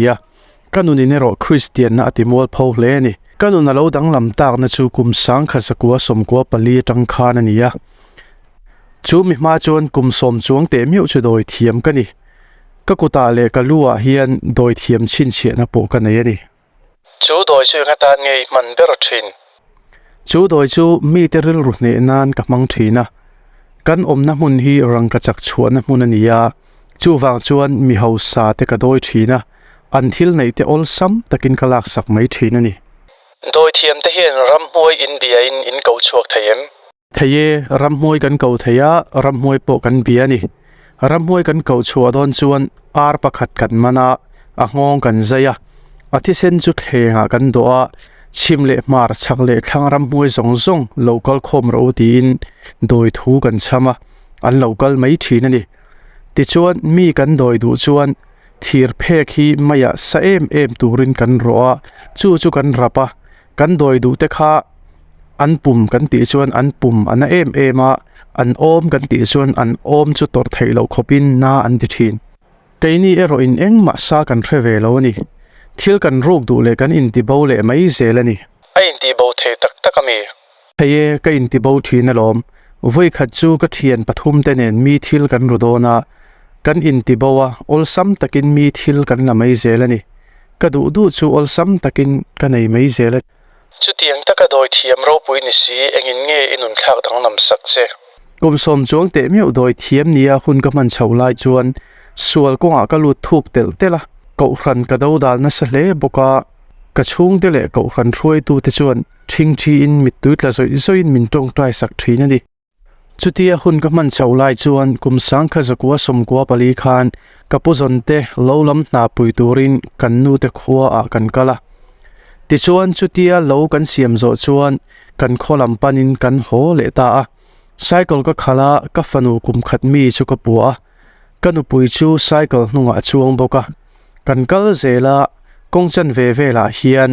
A, ka nunin erawh Kristianna a ti mualpho hle a ni. Ka nun a lo danglam takna chu kum 1994 atang khan a ni a. Chu mi hma chuan kum sawm chuang teh meuh chu dawi thiam ka ni. Ka kutah leh ka lu ah hian dawi thiam chhinchhiahna pawh ka nei a ni. Chu dawi chu eng atan nge i hman ber thin? Chu dawi chu mite rilru hneh nan ka hmang thin a. Kan awmna hmun hi rangkachak chhuahna hmun a ni a, chuvang chuan mi hausa te ka dawi thin a, an thil neih te awlsam takin ka laksak mai thin a ni. Dawi thiam te hian ramhmuai inbiain in ko chhuak thei em? Thei e, ramhmuai kan ko thei a, ramhmuai pawh kan bia a ni. Ramhmuai kan koh chhuah dawn chuan ar pakhat kan man a, a nghawng kan zai a, a thisen chu thlengah kan dawh a, chhim leh hmar chhak leh thlang ramhmuai zawng zawng lo kal khawm rawh u tiin dawi thu kan chham a, an lo kal mai thin a ni. Tichuan mi kan dawi duh chuan thir phek hi meiah sa em em turin kan rawh a, chu chu kan rap a, Kan dawi duh te kha an pum kan tih chuan an pum a na em em a, an awm kan tih chuan an awm chu tawrh theih loh khawpin na an ti thin. Keini erawh in engmah sa kan hre ve lo a ni. Thil kan ruk duh leh kan intibo leh mai zel a ni. A intibo thei tak tak a mi? Hei e, ka intibo thin alawm. Vawikhat chu ka thian pathum te nen mi thil kan ru dawn a, kan intibo a, awlsam takin mi thil kan la mai zel a ni. Ka duh duh chu awlsam takin ka nei mai zel a. Chutiang taka dawi thiam ropui ni si, engin nge i nun thlak danglam sak che? Kum sawm chuang teh meuh dawi thiam nia hun ka hman chho lai chuan sual kawngah ka lut thuk telh telh a, kohhran ka do dal nasa hle bawk a, ka chhungte leh kohhran hruaitute chuan ṭhingṭhiin mittui tla zawih zawihin min ṭawngṭai sak ṭhin a ni. Chutia hun ka hman chhoh lai chuan kum 1994 khan ka pu zawn te lo lam hna pui turin kan nu te khua ah kan kal a. Tichuan chutia lo kan siam zawh chuan kan khaw lam panin kan haw leh ta a. Cycle ka khalh a, ka fanu kum khat mi chu ka pua a. Ka nupui chu cycle hnungah a chuang bawk a. Kan kal zel a, kawng chan ve velah hian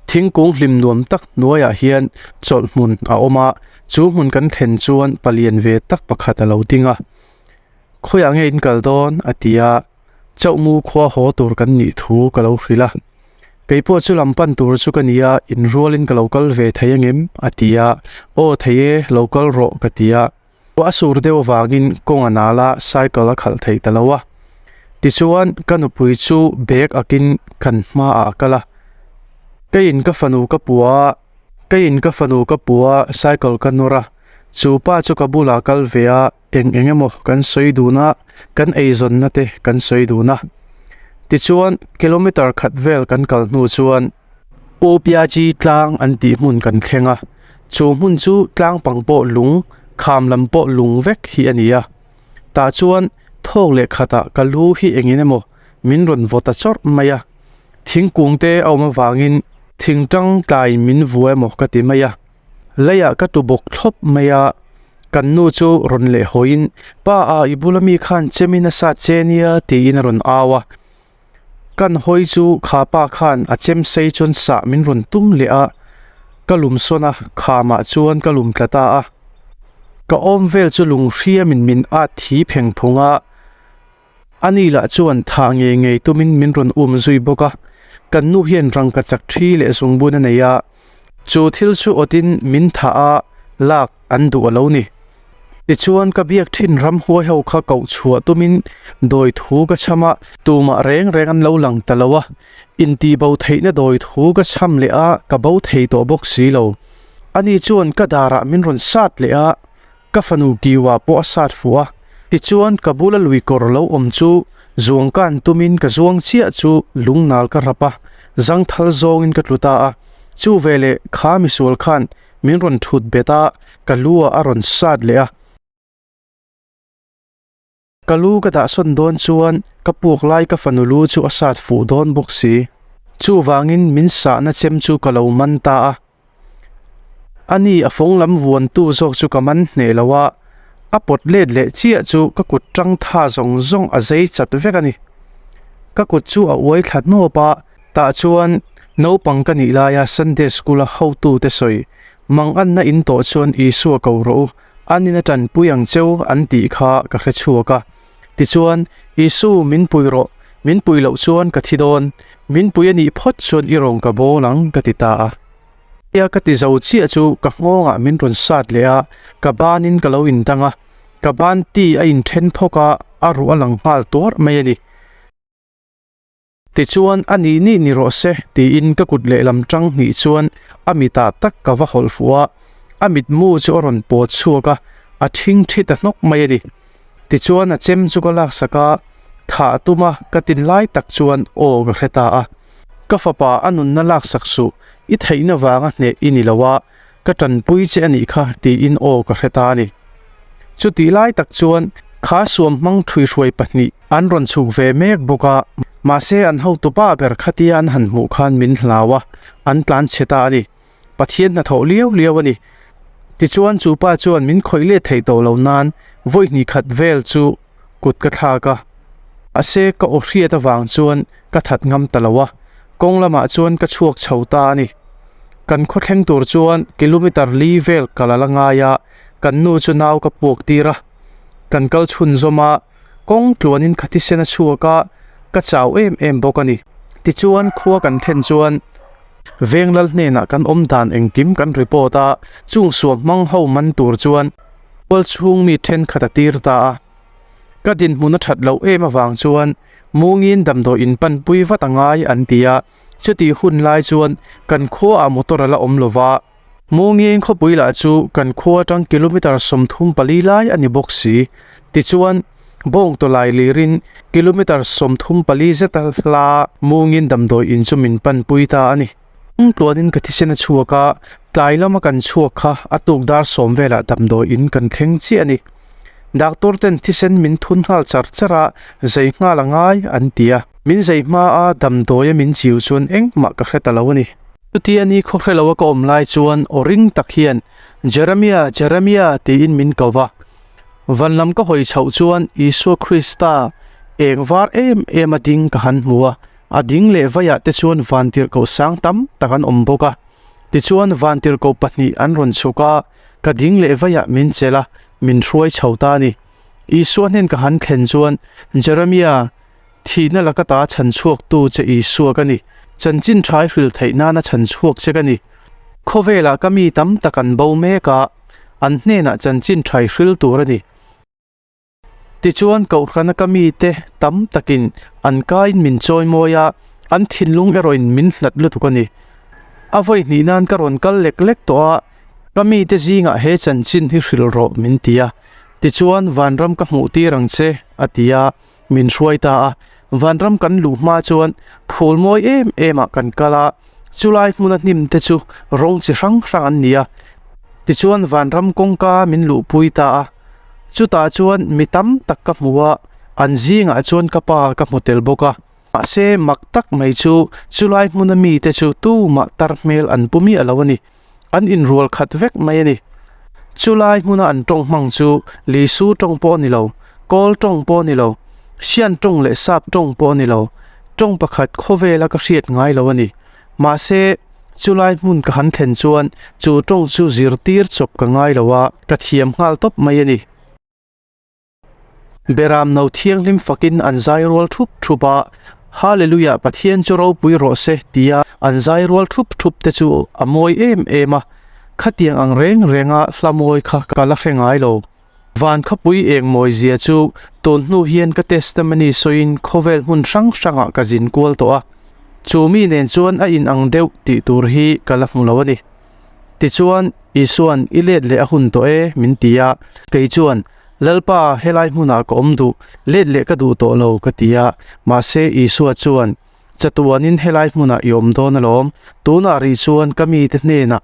thingkung hlim nuam tak hnuaiah hian chawlh hmun a awm a, chu hmun kan thlen chuan palian ve tak pakhat a lo ding a. Khawiah nge in kal dawn? a ti a, Chauhmu khua haw tur kan nih thu ka lo hrilh a. Kei pawh chu lam pan tur chu ka ni a, inrualin ka lo kal ve thei angem? a ti a, Aw thei e, lo kal rawh ka ti a. A sur deuh avangin kawng a nal a, cycle a khalh thei ta lo a. Tichuan, ka nupui chu bag akin kan hmaah a kal a. Keiin ka fanu ka pu a, keiin ka fanu ka pu a, cycle ka nawr a. Chu pa chu ka bulah kal ve a, eng eng emaw kan sawi dun a, kan eizawnna te kan sawi dun a. Tichuan, kilometer khat vel kan kal hnu chuan Opiaji tlang an tih hmun kan thleng a. Chu hmun chu tlang pang pawh lung, kham lam pawh lung vek hi a ni a. Tah chuan thawk leh khatah ka lu hi engin emaw min rawn vaw ta chawrh mai a. Thingkung te a awm avangin thingtang tlai min vua emaw ka ti mai a. Leiah ka tu bawk thlawp mai a. Kan nu chu rawn leh hawiin, Pa a, i bula mi khan chemin a sat che nia tiin a rawn au a. Kan hawi chu kha pa khan a chem sei chuan sah min rawn tum leh a, ka lum sawn a, khamah chuan ka lum tla ta a. Ka awm vel chu lung hriamin min at thi pheng phung a, ani lah chuan thah ngei ngei tumin min rawn um zui bawk a, kan nu hian rangka chak thi leh zungbun a nei a, Chu thil chu awtin min thah a lak an duh a lo ni. Tichuan ka biak thin ramhuai ho kha koh chhuah tumin dawi thu ka chham a, tumah reng reng an lo lang ta lo a, intihbo theihna dawi thu ka chham leh a, ka bo thei tawh bawk si lo. Ani chuan ka darah min rawn sat leh a, Ka fanu Kiwa pawh a sat fuh a, tichuan ka bula lui kawr lo awm chu zuang kan tumin ka zuang chiah chu lungnal ka rap a, zangthal zawngin ka tlu ta a. Chu veleh kha misual khan min rawn thut bet a, ka lu ah a rawn sat leh a. Ka lu ka dah sawn dawn chuan ka puak lai ka fanu lu chu a sat fuh dawn bawk si. Chuvangin min sahna chem chu ka lo man ta a. Ani a fawng lam vuantu zawk chu ka man hneh lo a, a pawt let leh chiah chu ka kut tang tha zawng zawng a zei chat vek a ni. Ka kut chu a uai thla hnawp a, tah chuan naupang ka nih laia Sunday School-a hotute sawi manganna in tawh chuan Isua ko rawh u, An in a tanpui ang cheu an tih kha ka hre chhuak a. Tichuan, Isu, min pui rawh, Min pui loh chuan ka thi dawn, min pui a nih phawt chuan i rawn ka bawl ang ka ti ta a. Tia ka ti zo chiah chu ka nghawngah min rawn sat leh a, ka banin ka lo indang a, ka ban ti a inthen thawk a, a ruh a lang nghal tuarh mai a ni. Tichuan, a nih nih ni rawh se, tiin ka kut lehlam tang hnih chuan a mitah tak ka va hawlh fuh a, a mitmu chu a rawn pawt chhuak a, a thing thi ta hnawk mai a ni. Tichuan, a chem chu ka laksak a, thah tum a ka tin lai tak chuan aw ka hre ta a. Ka fapa a nunna laksak suh, i theihna vanga hneh i ni lo a, ka tanpui che a nih kha tiin aw ka hre ta a ni. Chutih lai tak chuan kha suam hmang ṭhuihruai pahnih an rawn chhuk ve mek bawk a, mahse an hotupa ber khatia an han hmuh khan min hlau a, an tlan chhe ta a ni. Pathian hnathawh liau liau a ni. Tichuan chu pa chuan min khawih let theih tawh lo nan vawi hnih khat vel chu kut ka thlak a, mahse ka aw hriat avang chuan ka that ngam ta lo a, kawng lamah chuan ka chhuak chho ta a ni. Kan khaw thleng tur chuan kilometer li vel kal a la ngai a, kan nu chu nau ka puak tir a, kan kal chhunzawm a, kawng tluanin ka thisen a chhuak a, ka chau em em bawk a ni. Tichuan khua kan thlen chuan Venglal hnenah kan awm dan engkim kan report a, chung suam hmang ho man tur chuan Tual chhung mi thenkhat a tir ta a. Ka dinhmun a that loh em avang chuan Mungin damdawi in panpui vat a ngai an ti a, chutih hun lai chuan kan khuaah motor a la awm lo va. Mungin khawpui lah chu kan khua atang kilometre 34 lai a ni bawk si. Tichuan, bawng tawlai lirin kilometre 34 zeta hla Mungin damdawi in chu min panpui ta a ni. Tluanin ka thisen a chhuak a, tlai lama kan chhuak kha a tuk dar sawm velah damdawi in kan thleng chiah a ni. Doctor ten thisen min thun nghal char char a, zei nghal a ngai an ti a. Min zei hma a damdawi a min chiu chuan engmah ka hre ta lo a ni. Chutia ni khaw hre lo a ka awm lai chuan aw ring tak hian Jeremiah, Jeremiah tiin min ko va. Van lam ka hawi chhoh chuan Isua Krista eng var em em a ding ka han hmu a. A ding leh vaiah te chuan vantirhkoh sang tam tak an awm bawk a. Tichuan vantirhkoh pahnih an rawn chhuk a, ka ding leh vaiah min chelh a, min hruai chho ta a ni. Isua hnen ka han thlen chuan, Jeremia, thihna laka ta chhan chhuaktu che Isua ka ni. Chanchin ṭhai hrilh theih nana chhan chhuak che ka ni. Khawvelah ka mi tam tak an bo mek a, an hnenah chanchin ṭhai hril tur a ni. Tichuan Kohhrana ka mite tam takin an kaiin min chawimawi a, an thinlung erawhin min hlat lutuk a ni. A vawi hnih nan ka rawn kal lek lek tawh a, ka mite zingah he chanchin hi hrilh rawh min ti a. Tichuan vanram ka hmuh tir ang che, a ti a, min hruai ta a. Vanram kan luh hma chuan phul mawi em em ah kan kal a, chulai hmuna hnim te chu rawng chi hrang hrang an ni a. Tichuan vanram kawngka min luhpui ta a. Chutah chuan mi tam tak ka hmu a, an zingah chuan ka pa ka hmu tel bawk a. Mahse mak tak mai chu chulai hmuna mite chu tumah tar hmel an pu miah lo a ni. An inrual khat vek mai a ni. Chulai hmuna an tawng hmang chu Lisu tawng pawh a ni lo, Kawl tawng pawh a ni lo, Sian tawng leh Sap tawng pawh a ni lo, tawng pakhat khawvela ka hriat ngai lo a ni. Mahse, chulai hmun ka han thlen chuan chu tawng chu zirtir chawp ka ngai lo a, ka thiam nghal tawp mai a ni. Beram no thianghlim fakin an zai rual thup thup a, Hallelujah Pathian chu ropui rawh se tia an zai rual thup thup te chu a mawi em em a, khatiang ang reng renga hla mawi kha ka la hre ngai lo. Van khawpui eng mawi zia chu tun hnu hian ka testimony sawiin khawvel hmun hrang hrangah ka zin kual tawh a, chu mi nen chuan a in ang deuh tih tur hi ka la hmu lo a ni. Tichuan, Isua'n i let leh a hun tawh e min ti a, kei chuan, Lalpa helai hmunah ka awm duh, let leh ka duh tawh lo ka ti a, mahse Isua chuan, Chatuanin helai hmunah i awm dawn alawm, tunah rih chuan ka mite hnenah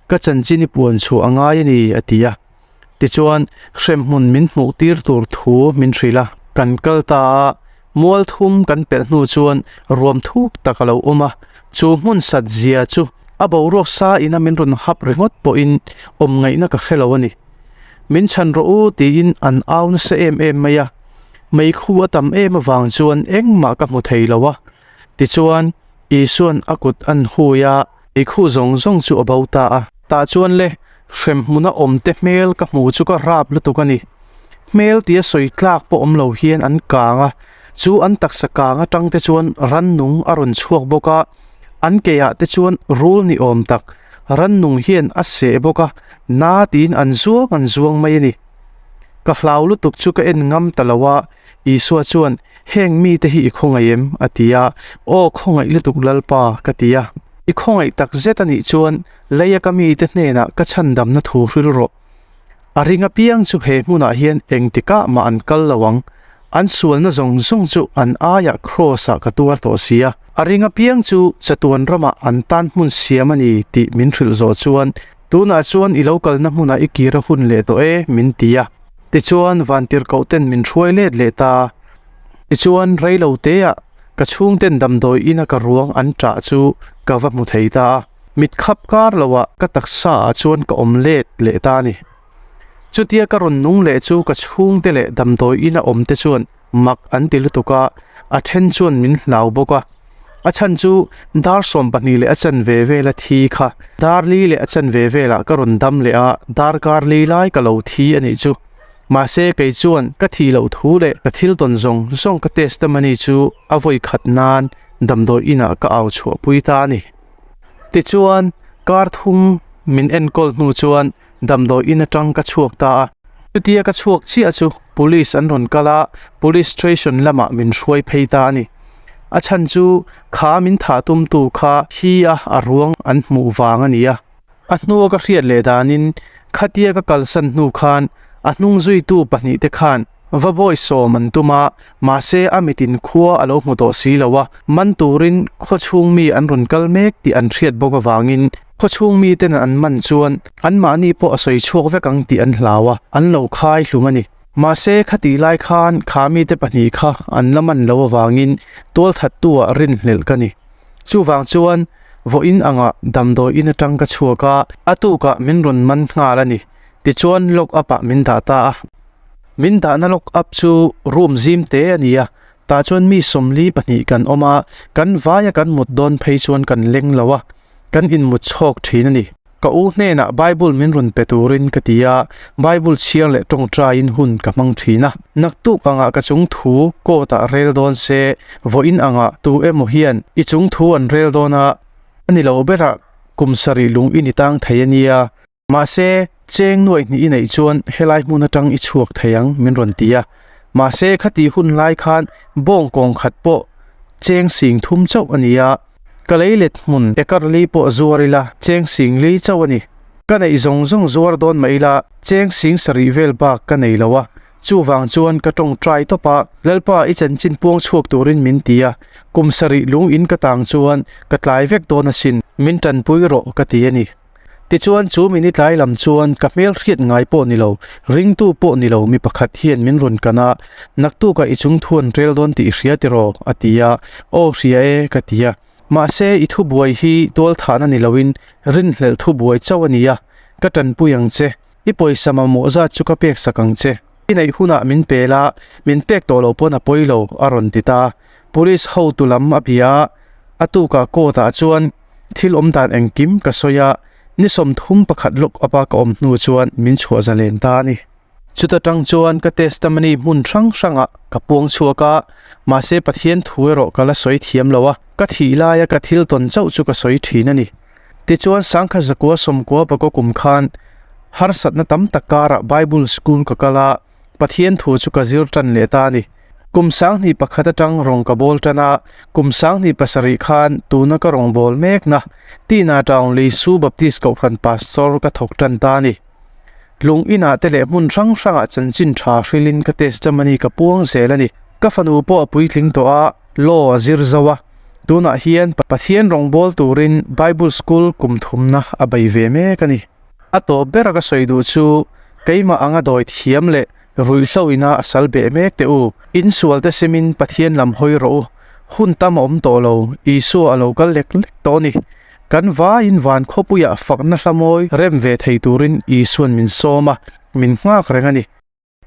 Ka chanchin i puan chhuah a ngai a ni, a ti a. Tichuan, hremhmun min hmuh tir tur thu min hrilh a. Kan kal ta a, mual thum kan pelh hnu chuan ruam thuk tak a lo awm a. Chu hmun sat zia chu a boruak sa ina min rawn hap ringawt pawhin awm ngaihna ka hre lo a ni. Min chhan rawh u tiin an au nasa em em mai a. Meikhu a tam em avang chuan engmah ka hmu thei lo a. Tichuan, Isua'n a kut an hui a. Meikhu zawng zawng chu a bo ta a. Tah chuan le, hremhmuna awmte hmel ka hmu chu ka rap lutuk a ni. Hmel tia sawi tlak pawh awm lo hian an kang a, Chu an taksa kang atang te chuan rannung a rawn chhuak bawk a, an keah te chuan rul ni awm tak rannung hian a seh bawk a, na tiin an zuang an zuang mai a ni. Ka hlau lutuk chu ka en ngam ta lo a, Isua chuan, Heng mite hi i khawngaih em? a ti a, Aw khawngaih lutuk Lalpa, ka ti a. I khawngaih tak zet a nih chuan leia ka mite hnenah ka chhandamna thu hril rawh. A ring apiang chu he hmunah hian engtikah mah an kal lo ang. An sualna zawng zawng chu an aiah Kraws-ah ka tuar tawh si a. A ring apiang chu chatuan ramah an tan hmun siam a ni tih min hrilh zawh chuan, Tunah chuan i lo kalna hmunah i kir a hun leh tawh e, min ti a. Tichuan, vantirhkohten min hruai let leh ta. Tichuan, rei lo teah ka chhungten damdawi ina ka ruang an ṭah chu ka va hmu thei ta a. Mit khap kar loah ka taksa ah chuan ka awm let leh ta a ni. Chutia ka rawn nung leh chu ka chhungte leh damdawi ina awm te chuan mak an ti lutuk a, a then chuan min hlau bawk a. A chhan chu dar 12 leh a chanve vela thi kha dar li leh a chanve velah ka rawn dam leh a, darkar li lai ka lo thi a nih chu. Mahse kei chuan ka thih loh thu leh ka thil tawn zawng zawng ka testimony chu a vawi khat nan damdawi inah ka au chhuahpui ta a ni. Tichuan, kar thum min enkawl hnu chuan damdawi in atang ka chhuak ta a. Chutia ka chhuak chiah chu Police an rawn kal a, Police Station lamah min hruai phei ta a ni. A chhan chu kha min thah tumtu kha thi a a ruang an hmuh vang a ni a. A hnua ka hriat leh danin khatia ka kalsan hnu khan a hnung zuitu pahnihte khan Va bawi sawm an tum a, mahse a mitin khua a lo hmu tawh si lo a, man turin khawchhung mi an rawn kal mek tih an hriat bawk avangin khawchhung miten an man chuan anmahni pawh a sawi chhuak vek ang tih an hlau a, an lo khai hlum a ni. Mahse khatih lai khan kha mite pahnih kha an la man lo avangin tualthattu-ah rinhlelh ka ni. Chuvang chuan vawiin angah damdawi in atang ka chhuak a, a tukah min rawn man nghal a ni. Tichuan lock up-ah min dah ta a. Min dahna lock up chu room zim te a ni a, tah chuan mi 42 kan awm a, kan vaia kan mut dawn phei chuan kan leng lo a, kan inmut chhawk thin a ni. Ka u hnenah Bible min rawn pe turin ka ti a, Bible chhiar leh tawngtaiin hun ka hmang thin a. Naktuk angah ka chung thu court ah rel dawn se, vawiin angah tu emaw hian i chung thu an rel dawn a, a ni lo berah kum sarih lung i ni tang thei a nia. Mahse, cheng nuaih hnih i neih chuan helai hmun atang i chhuak thei ang, min rawn ti a. Mahse, khati hun lai khan bawng kawng khat pawh cheng sing thum chauh a ni a. Ka lei let hmun ekar li pawh zuar ila cheng sing li chauh a ni. Ka neih zawng zawng zuar dawn mah ila cheng sing sarih vel bak ka nei lo a. Chuvang chuan ka tawngtai tawp a, Lalpa i chanchin puang chhuak turin min ti a, kum sarih lung in ka tang chuan ka tlai vek dawn asin, min tanpui rawh ka ti a ni. Tichuan chu minute tlai lam chuan ka hmel hriat ngai pawh ni lo, ringtu pawh ni lo mi pakhat hian min rawn kan a, Naktukah i chung thu an rel dawn tih i hria tiraw? a ti a, Aw hria e ka ti a. Mahse i thubuai hi tualthahna ni loin rinhlelh thubuai chauh a ni a, ka tanpui ang che. I pawisa mamawh zat chu ka pek sak ang che. I neih hunah min pe la, min pek tawh lo pawn a pawi lo, a rawn ti ta. Police hotu lam a bia a, a tukah court ah chuan Thil awm dan engkim ka sawi a, ni 31 lawk up a ka awm hnu chuan min chhuah zalen ta a ni. Chuta tang chuan ka testimony hmun hrang hrangah ka puang chhuak a, mahse Pathian thu erawh ka la sawi thiam lo a, ka thih laia ka thil tawn chauh chu ka sawi thin a ni. Tichuan Sangkha Zakua 90 pakaw kum khan harsatna tam tak karah Bible School ka kal a, Pathian thu chu ka zir tan leh ta a ni. Kum 2001 atang rawng ka bawl tan a, kum 2007 khan tuna ka rawng bawl mekna Tina Town Lisu Baptist Kohhran Pastor ka thawk tan ta a ni. Lung inah te leh hmun hrang hrangah chanchin tha hrilin ka testimony ka puang zel a ni. Ka fanu pawh a puitling tawh a, law a zir zo a. Tunah hian Pathian rawng bawl turin Bible School kum thumna a bei ve mek a ni. A tawp bera ka sawi duh chu keimah anga dawi thiam leh ruihhlo ina a sal beh mek teh u. Insual te simin Pathian lam hawi rawh u. Hun tam a awm tawh lo, Isua a lo kal lek lek tawh a ni. Kan vaiin van khawpuiah fakna hla mawi rem ve thei turin Isuan min sawm a, min nghak reng a ni.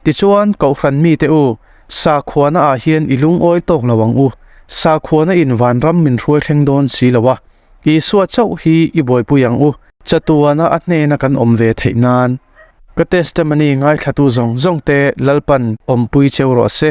Tichuan, Kohhran mite u, sakhuana ah hian i lungawi tawk lo ang u. Sakhuana in vanram min hruai thleng dawn si lo a, Isua chauh hi i buaipui ang u. Chatuana a hnena kan awm ve theih nan. Ka testimony ngaithlatu zawng zawng te Lalpan awmpui cheu rawh se.